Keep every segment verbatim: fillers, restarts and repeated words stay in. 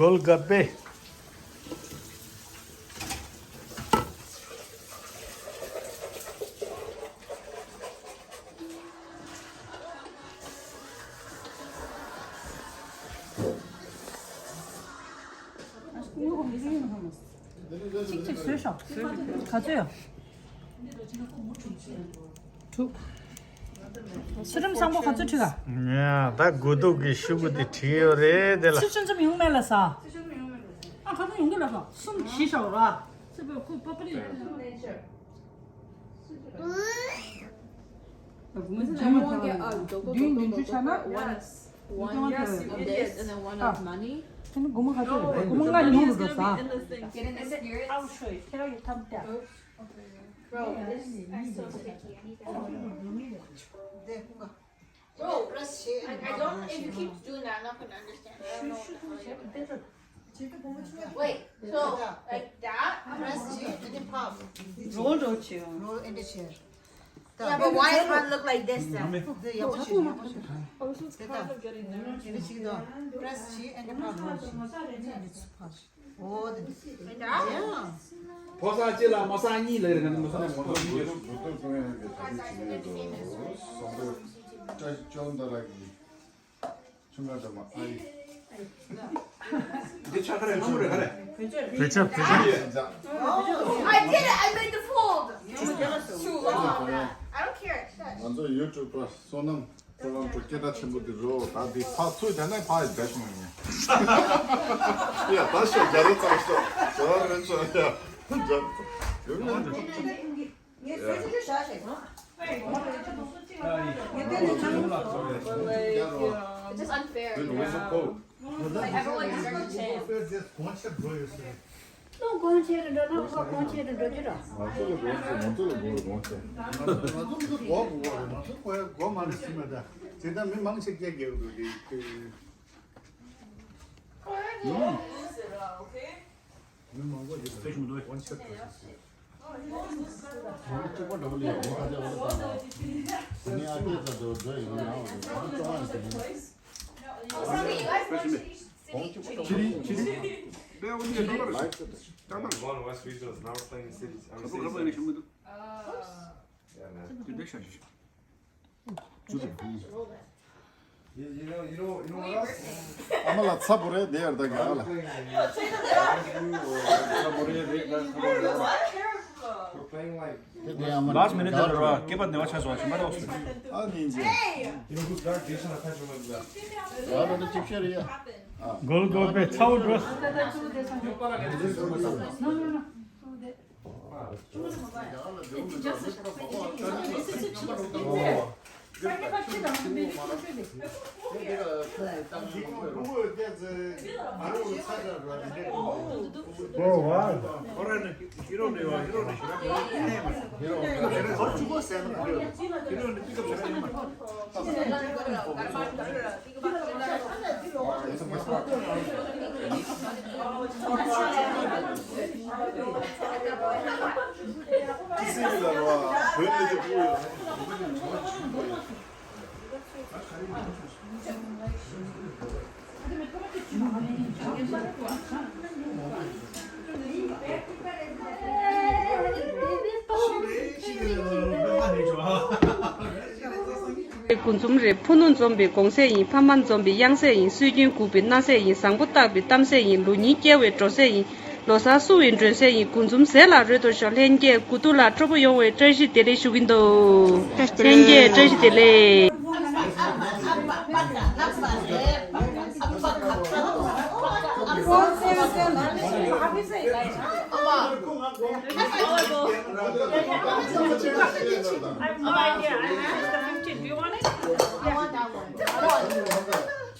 གོལ་ག་པེ། གཅིག་གཅིག་བཟོས་ཤོག་ག་ཚོད་ཡོད། དྲུག་ཚུལ་ཁྲིམས་བཟང་པོ་ག་ཚོད་ཁྲིད་ག་ཉ་ད་དགུ་ཐུག་གི་ཤུ་གུ་དེ་ཁྲིད་ཡོད་རེད་དེ་ལ། ཚུལ་ཁྲིམས་ཙམ་ཡོང་མེད་ལ་ས། ཨ་ཁ་ཁ་ཡོང་གི་ལ་ས་གསུམ་བཞི་ཤ་བ་ར། ཚེ་བོད་ཁོ་པ་པ་རེད། བདུན་བདུན་ཅུ་ཆ་ན། One, yes, of this, and then one of money. ཁྱེད་ནི་སྒོར་མོ་ག་ཚོད་རེད། སྒོར་མོ་ལྔ་རེ་ཡོང་གི་འགྲོ་ས། Get in the spirit. I'll show you. ཁྱེད་རང་གི་ཐམ་ཏ། Bro, this is so sticky. I need to help you. Bro, like, I don't, if you keep doing that, I'm not gonna understand. I don't know what the fuck. Wait, so, like that? Press G and then pop. Roll, roll, chill. Roll in the chair. Yeah, but why is one look like this then? Press G and then pop. ཕོ་གསར་གཅིག་ལ་མོ་གསར་གཉིས་ལ་རེད་ན་མོ་གསར་ནས་མོ་གསར་གཉིས་ལ། བོད་དོ་ཀྲོང་ཡང་གི་ད་གི་ཅི་ཡོད་དོ། སོང་དོ་ཀྲ་ཅོན་ད་ར་གི་ཆུང་ང་ད་མ་ཨ་ཡི། འདི་ཆ་ག་རེ་ལྷ་མོ་རེད་ག་རེ། བེ་ཆ་བེ་ཆ། I did it! I made the fold! Too long. I don't care. ང་ཚོ་ཡུ་ཊུབ་པ་བསོད་ནམས། ཁོ་རང་ཚོ་སྐད་གྲགས་ཆེན་པོ་དེ་རོ། ད་འདི་ཕར་ཚུར་བསྡད་ན་ཕར་རྒྱ་ཤོང་ཡིན། ཡ་ད་ཤོག་རྒྱ་རེ་ཚར་ཤོག་རྒྱ་རེ་ཚར་ཡ་རྒྱ་ཡོད་མེད་འདི། It's just unfair. Like, everyone has a chance. ལོ་གོང་ཆེ་རུ་འགྲོ་ན་ཁོ་གོང་ཆེ་རུ་འགྲོ་རྒྱུ་རེད། ང་ཚོ་ལ་གོང་ཆེ། ང་ཚོ་ལ་གོང་གོང་ཆེ། ང་ཚོ་ལ་གོང་གོང་ཆེ། ང་ཚོ་ལ་གོང་གོང་མ་རེད་ཟིན་མ་ད། དེ་ལྟར་མི་མང་ཆེ་སྐད་རྒྱག་འགྲོ་གི་གི། མི་མང་པོ་ཡོད་པས་གོང་ཆེ་འགྲོ་ཟིན། གོང་གཅིག་པ་འགྲོ་གི་ལས་གོང་ཁ་ཆེ་བ་ལ་བཏང་བ། དེ་ནས་ཨ་སྐད་ཚ་འགྲོ་འགྲོ་ཡོང་ཡང་བ་དེ་གོང་ལྟ་བ་ཡིན་ཟིན། ཁྱི་རིང་ཁྱི་རིང་དཔེ་འོ་ནི་ལོ་ལ་ལ་ཡིག་ཚོད་ཀྱང་ན། One of us regionals now playing cities. I'm ཁ་པོ་ཁ་པོ་ཡིན་ན་ཤོང་གི་འདུག་དེ་འདྲ་ཤ་ཤ་ཤ། ཇུ་རེད། You, you know, you know, you know what else? ཨ་མ་ལ་ཚ་པོ་རེད་དེ་ཡར་ད་གི་ཨ་ལ། ཚ་པོ་རེད་རེད་ད་ཁ་པོ་རེད། We're playing like དེ་དེ་ཨ་མ་ལ་ལཱསི་མི་ནིཊ་དེ་ལ་ར་སྐེད་པ་ནེ་བ་ཆགས་སོང་ཞིམ་པ་རོགས་སོང་། ཨ་ནི་ཇེ། You know who's dark? Jason, I can't remember that. ཨ་ལ་ད་ཅིག་ཤར་ཡ། གོལ་གོལ་པའི་ཚ་བོ་འགྲོ། དགུ་འཛོམས་རེད། ཕུ་ནུ་འཛོམས་པའི་གུང་ཚིགས་ཡིན། ཕ་མ་འཛོམས་པའི་གཡང་ཚིགས་ཡིན། སྲོལ་རྒྱུན་འགུགས་པའི་མནའ་ཚིགས་ཡིན། བཟང་པོ་བརྟག་པའི་གཏམ་ཚིགས་ཡིན། ལོ་ཉིས་བསྐྱལ་བའི་འགྲོ་ཚིགས་ཡིན། ལོ་གསར་བསུ་བའི་མགྲོན་ཚིགས་ཡིན། དགུ་འཛོམས་ཟས་ལ་རོལ་དུ་ཤོག་ལྷན་རྒྱས་དགུ་ཐུག་ལ་སྤྲོ་པོ་ཡོང་བའི་བཀྲ་ཤིས་བདེ་ལེགས་ཞུ་གིན་འདུག་ལྷན་རྒྱས་བཀྲ་ཤིས་བདེ་ལེགས། I have no idea. I asked the fifteen. Do you want it? Yeah. I want that one.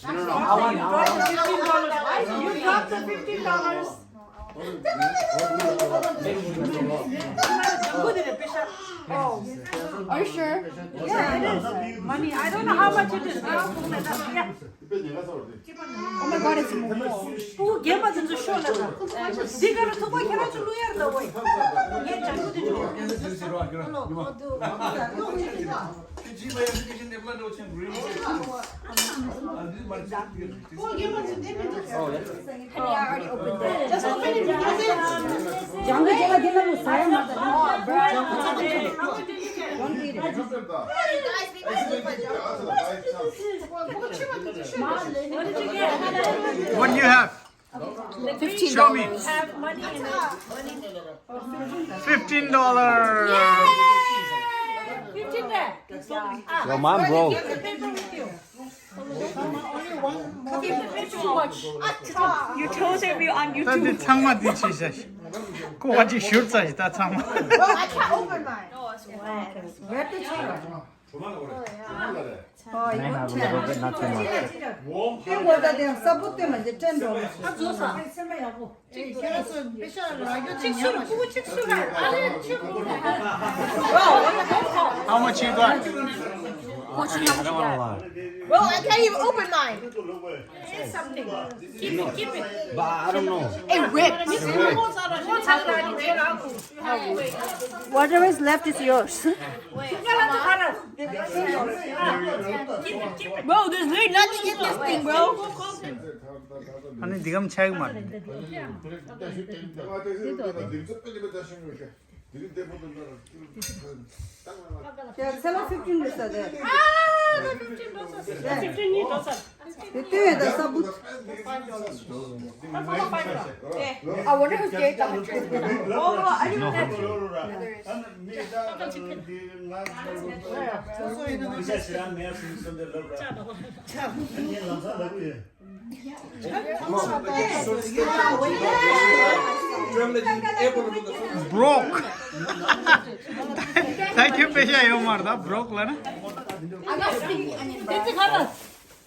No, no, no. I want, I want. Fifteen dollars. You dropped the fifteen dollars. Are you sure? Yeah, it is. Money. I don't know how much it is. Yeah. Oh my God, it's more. ཕྲུ་གུ་རྒན་པ་དེ་ཚོ་ཤོག་ལ་ད། འདི་ག་རུ་ཐུག་པ་ཁྱེད་རང་ཚོ་བླུག་ཡར་ད་འོ། ངས་ཇ་ཁུ་དེ་ཚོ། Hello, how do you? Honey, I already opened it. Just open it. Jungle gelato, no, no, no. Don't eat it. Guys, be careful. What do you have? Fifteen dollars. Show me. Fifteen dollars. Your mom broke. You told him you on ད་འདི་ཚང་མ་འདི་བྱས་ཤག་ཀོ་བ་ཅིག་བཞུར་ཚར་ཤག་ད་ཚང་མ། Well, I can open mine. Wrap the cheese. ཁྱེད་ངོ་ད་དེ་ས་བུ་སྟོན་མ་བྱེད་དྲན་འགྲོ། ཨ་ཛོ་ས། ཁྱེད་ཚོ་པེ་ཤ་ལ་རྒྱུ་ཅིག་ཤུ་རུ་ཕྲུ་གུ་ཅིག་ཤུ་རུ་ཨ་ལེ་ཕྲུ་གུ། How much you got? What you have to get? Bro, I can't even open mine. Something. Keep it, keep it. But I don't know. It ripped. Whatever is left is yours. Bro, there's really nothing in this thing, bro. ཨ་ནི་འདི་གམ་ཆག་མ་རེད། ཁྱེད་ཚེ་ལ་ཕིབ་ཊིན་རེད་ཟེར་ཏེ། ཕིབ་ཊིན་ཉིད་འགྲོ་ས། དེ་ལྟོས་ཡོད་ད་ས་བུ། ད་ཚང་མ་ཕ་ཡིན་ལ། I wonder who's getting the Oh, I didn't know. Broke. ད་ཁྱོད་པེ་ཤ་ཡོད་མ་རེད་ད་broke ལ་ན།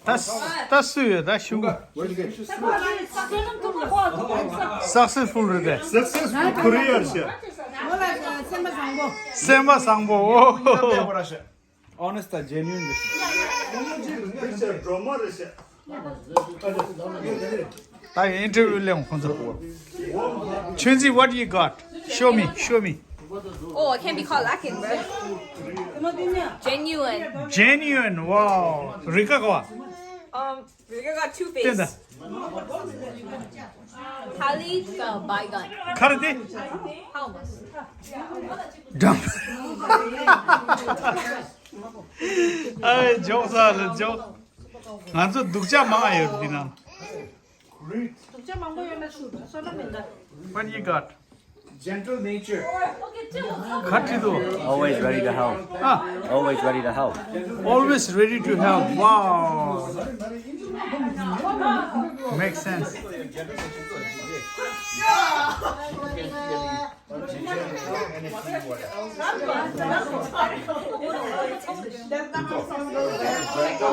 ད་ད་སུ་ཡོད་ད་ཤུ་གུ། Successful རེད་དེ། Successful career ཤ། སེམས་པ་བཟང་པོ་ཨོ། Honest and genuine རེད། སྒྲོལ་མ་རེད་ཤག་ད་ཡིན་ཨིན་ཊར་བིའུ་ལེན་ཁོང་ཚོ། ཆུན་ཙི། What you got? Show me, show me. Oh, I can't be caught lacking, bro. Genuine. Genuine. Wow. རི་ཀ་ག་བ། Um, we got two དེ་ད། face. Tally the bygone. ཁ་རེ་དེ། How much? འགྲམ། ཨེ་འཇོག་ས་ལ་འཇོག་ང་ཚོ་སྡུག་ཅག་མང་ཡོད་འདི་ན། སྡུག་ཅག་མང་པོ་ཡོད་ན་ཞུ་བསོད་ནམས་མི་འདུག What you got? Gentle nature. ཁ་ཁྲི་དོ། Always ready to help. ཨ། Always ready to help. Always ready to help. Wow. Makes sense.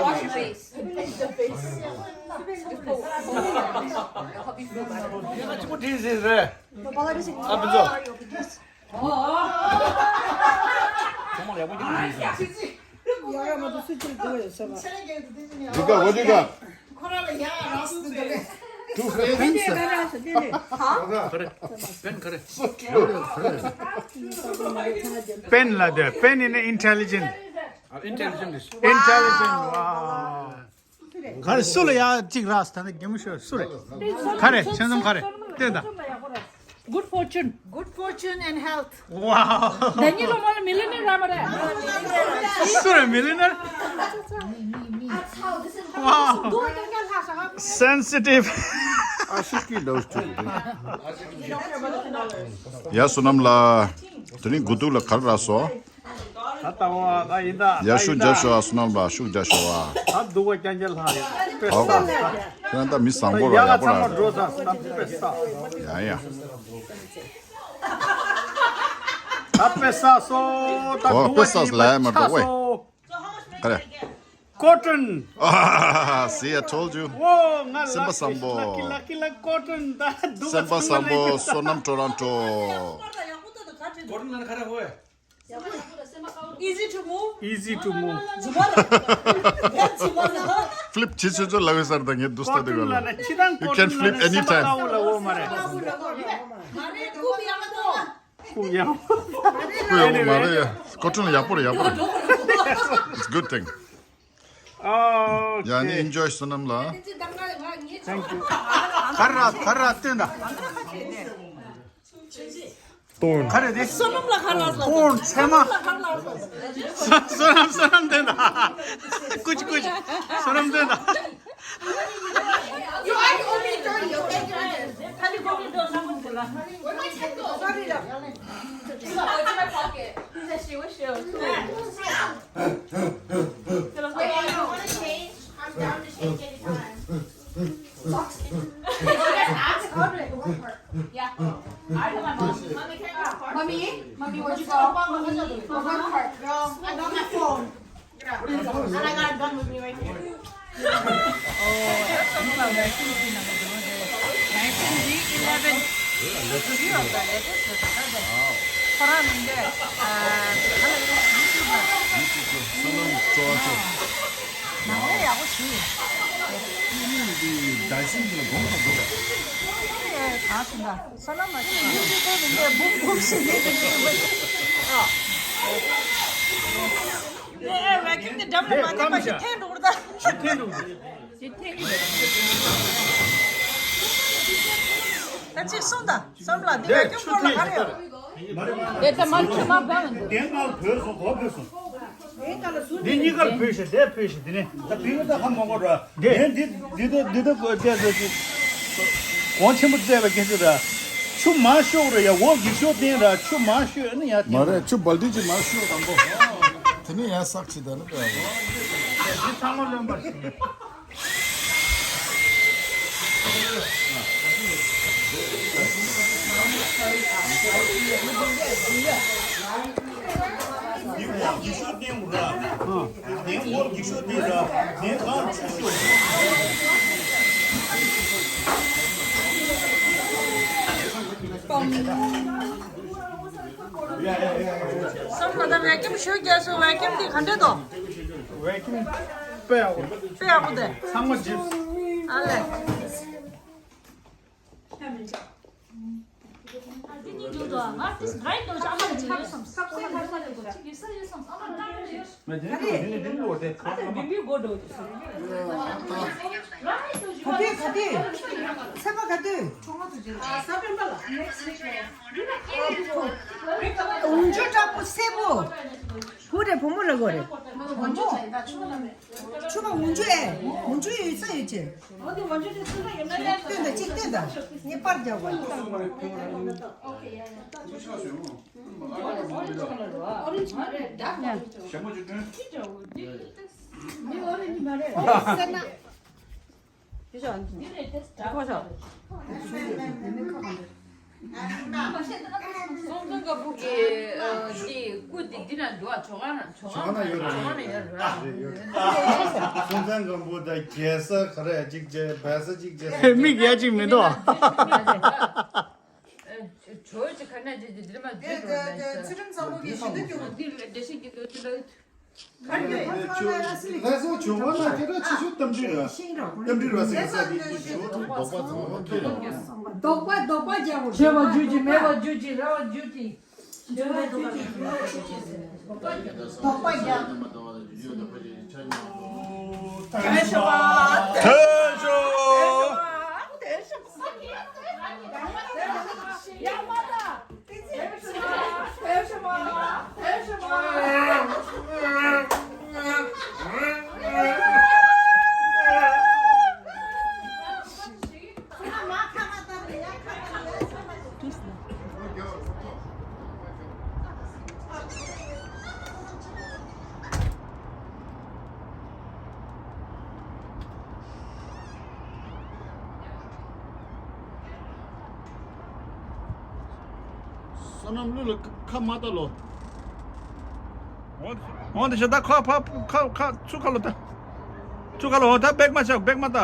Wash your face. Just put water on. It'll help you feel better. ཡང་ཅིག་པོ་དྲིས་ཟིན་རེད། ཨ་བུ་ཚོ། ཡ་ར་མ་དུ་སུ་ཅིག་དུ་ཡོད་ས་མ། འདི་ག་འོ་འདི་ག་ཁོ་ར་ལ་ཡ་ར་སུ་དུ་རེད། Two friends. ཡ་ར་ས་དེ་ནས། ཁ་རེ། པེན་ཁ་རེ། པེན་ལ་དེ་པེན་ཡིན་ན་intelligent. Intelligent. Intelligent. Wow. ག་རེ་སུ་ལ་ཡ་གཅིག་རག་ད་ནི་གེ་མོ་ཤོར་སུ་རེད། ག་རེ་ཁྱེད་ཚོམ་ག་རེ་ལྟོས་དང་། Good fortune. Good fortune and health. Wow. ད་ཉིད་ལོ་མ་ལ་མི་ལི་ནི་ར་མ་རེད། སུ་རེད་མི་ལི་ནི། Wow. Sensitive. ཨ་ཤི་ཀི་ལོ་སྟུ། ཡ་བསོད་ནམས་ལ། དེ་རིང་དགུ་ཐུག་ལ་ག་རེ་རག་སོང་། ད་ལྟ་བ་ད་ཡིན་ད། ཡ་ཤུགས་རྒྱབ་ཤོག་ཨ་བསོད་ནམས་ལ་ཤུགས་རྒྱབ་ཤོག་ཨ། ད་སྡུག་པ་རྐྱང་རྐྱང་ལྷག་ཡོད། དཔེ་ཨོ་བསམ། ཁྱེད་རང་ད་མི་བཟང་པོ་ཡ་ར་ཡག་ལ་པོ་ར། ཚང་མ་འགྲོ་ས་ད་དཔེ་བསགས། ཡ་ཡ། ད་དཔེ་བསགས་སོ་ད་ཨོ་སྡུག་པ་དཔེ་བསགས་ལ་ཡ་མ་འགྲོ་ཝེ། ག་རེ། Cotton. Ah, see, I told you. ཝོ་ང་ལ་སེམས་པ་བཟང་པོ། lucky lucky lucky cotton ད་སྡུག་པ་སེམས་པ་བཟང་པོ་བསོད་ནམས་ཊོ་རོན་ཊོ། Cotton ལ་ཁ་རེ་ཧོ། Easy to move. Easy to move. Flip བྱེད་ཆོག་ཆོག་ལབ་ཡོད་ས་རེད་ད་ངས་འདུག་སྟེ་དེ་ག་ལ། ཁྱི་དང་cotton ལ་ནི་སེམས་པ་དགའ་བོ་ལ་འོ་མ་རེད། ཁུག་ཡང་། ཁུག་ཡག་པོ་མ་རེད་ཡ། cotton ཡག་པོ་རེད་ཡག་པོ་རེད། It's good thing. Okay. ཡ་ནི་enjoy བསོད་ནམས་ལགས། Thank you. ག་ར་ག་ར་སྟོན་ད། ག་རེ་དེ། བསོད་ནམས་ལ་ག་ར་ལ། ཚེ་མ། བསོད་ནམས་བསོད་ནམས་སྟོན་ད། ཀུ་ཅི་ཀུ་ཅི། བསོད་ནམས་སྟོན་ད། You are the only thirty, okay? Where my check go? Sorry, love. It's in my pocket. He's a she, we should. Wait, you wanna change? I'm down to change anytime. Socks. Ask Audrey. Yeah. I told my mom. Mommy, can I go to park? Mommy, mommy, where'd you go? Go to park. Girl, I got my phone. And I got a gun with me right here. Nineteen eleven. Few of the letters was another. ཁོ་རང་མིང་འདི་ཨ་ཁ་ལ་ཡོད་ཡུ་ཊུབ་ལ། ཡུ་ཊུབ་ལ་བསོད་ནམས་གཙོ་བོ་ཚོ། ནང་ལས་ཡག་པོ་ཞིག་ཡིན། འདི་ཟླ་གསུམ་གྱི་གོང་དུ་འདུག་ཨེ་གང་ཟིན་ད་བསོད་ནམས་མ་ཞིག་ཡུ་ཊུབ་མིང་འདི་འབུམ་འབུམ་ཞིག་ཡིན། ཨེ་ཝེ་ཁྱིམ་དེ་འགྲམ་ལ་མ་འདེབས་པ་ཞིག་འཐེན་འགྲོ་གི་རེད་ད། ཞིག་འཐེན་འགྲོ་གི་རེད། ད་ཅིག་གསུངས་དང་བསམ་ལ་འདི་ལ་ཁྱོད་སྐོར་ལ་ག་རེ་ཡོད། དེ་ད་མར་ཁྱོད་མ་བབས་འདུག་དེ་མར་བོས་སོང་གོ་བོས་སོང་། འདི་གཉིས་ཀར་བོས་ཤིག་དེ་བོས་ཤིག་དེ་ནས་ད་བོས་ད་ཧ་མ་གོ་ར། འདི་འདི་འདི་ད་འདི་ད་གོ་བལྟས་ད་ཅིག་གོང་ཆེན་པོ་བལྟས་པ་སྐད་ཆ་ར། ཆུ་མར་ཤོག་ར་ཡ་འོག་འགྱིག་ཤོག་བསྟན་ར་ཆུ་མར་ཤོད་ཨ་ནི་ཡ་བསྟན། མ་རེད་ཆུ་བལ་ཏི་ཅིག་མར་ཤོད་དང་པོ། དེ་ནས་ཡ་བསགས་ཅིག་ད་ནི་པས་འོ། འདི་ཚང་མ་རློན་པར་བྱུང་། སོང་ང་ད་ཝེ་ཀམ་ཞུ་རྒྱལ་སོང་། ཝེ་ཀམ་འདི་ག་འདྲས་འདུག་ཝེ་ཀམ་དཔེ་ཡག་པོ། དཔེ་ཡག་པོ་འདུག་ཚང་མ་ཇིབ། ཨ་ལེ། འདི་གཉིས་འཇུག་འདུག་ང་དེ་རེད་འདུག་ཨ་མ་ལ་ཅིག་ཡོད་བསམ། ཁ་ཁ་ཁ་ཁ་ལ་འདུག་ཅིག་ཡོད་ས་ཡོད་བསམ། ཨ་མ་ལ་ཏག་ཏག་ཡོད། ང་དེ་འདི་འདི་འདི་འདི་འདི་འདི་འདི་ག་དུས་ག་དུས། ཚེས་པ་ག་དུས། འོ་འཇུ་དྲག་པོ་སེར་པོ། བུ་རེད་བུ་མོ་རེད་གོ་རེད། ཆུ་མ་འོ་འཇུ་ཨེ། འོ་འཇུ་ཡོད་ས་ཡོད་ཅེ། སྟོན་ད་ཅིག་སྟོན་ད། ངས་པར་རྒྱག་དགོས། སྲོང་བཙན་སྒམ་པོ་གི་ཨ་འདི་སྐུ་འདི་འདི་ན་འདུག་ཨ་ཇོ་ཁང་ན་ཇོ་ཁང་ན་ཡོད་རེད། ཇོ་ཁང་ན་ཡོད་རེད། སྲོང་བཙན་སྒམ་པོ་དང་རྒྱལ་ས་ག་རེ་གཅིག་བྱས་སྦས་ས་གཅིག་བྱས། མིག་ཡ་གཅིག་མི་འདུག་ཨ། ཇོ་ཅིག་ག་ན་ཅིག་འདི་འདི་མ་འདི་འདི་འདི་ཚུལ་ཁྲིམས་བཟང་པོ་གི་ཞི་བདེ་སྐྱོང་བ་འདི་ལ་འགྲེལ་བཤད་ཀྱི་འདུག་འདི་ལ། ལྷ་ས་ཇོ་བོ་ན་སྐད་གྲགས་ཆེ་ཤོས་རྟ་མགྲིན་ར། རྟ་མགྲིན་ར་ཟེར་གི་ས་འདི་ཞུ་བ་དང་། ལྡོག་པ་ལྡོག་པ་རྒྱག་དགོས། ཆོས་པ་རྒྱུད་ཀྱི་མེད་པ་རྒྱུད་ཀྱི་ར་བ་རྒྱུད་ཀྱི། ལྡོག་པ་རྒྱག་དེ་ཤོ་བ། དེ་ཤོ། བསོད་ནམས་གླུ་ལ་ཁ་མ་བལྟ་ལོ། འོང་དེ་ཤ་ད་ཁ་ཕ་ཁ་ཁ་ཚུ་ཁ་ལོ་ད། ཚུ་ཁ་ལོ་འོ་ད་བེག་མ་ཆག་བེག་མ་ད།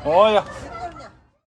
འོ་ཡ།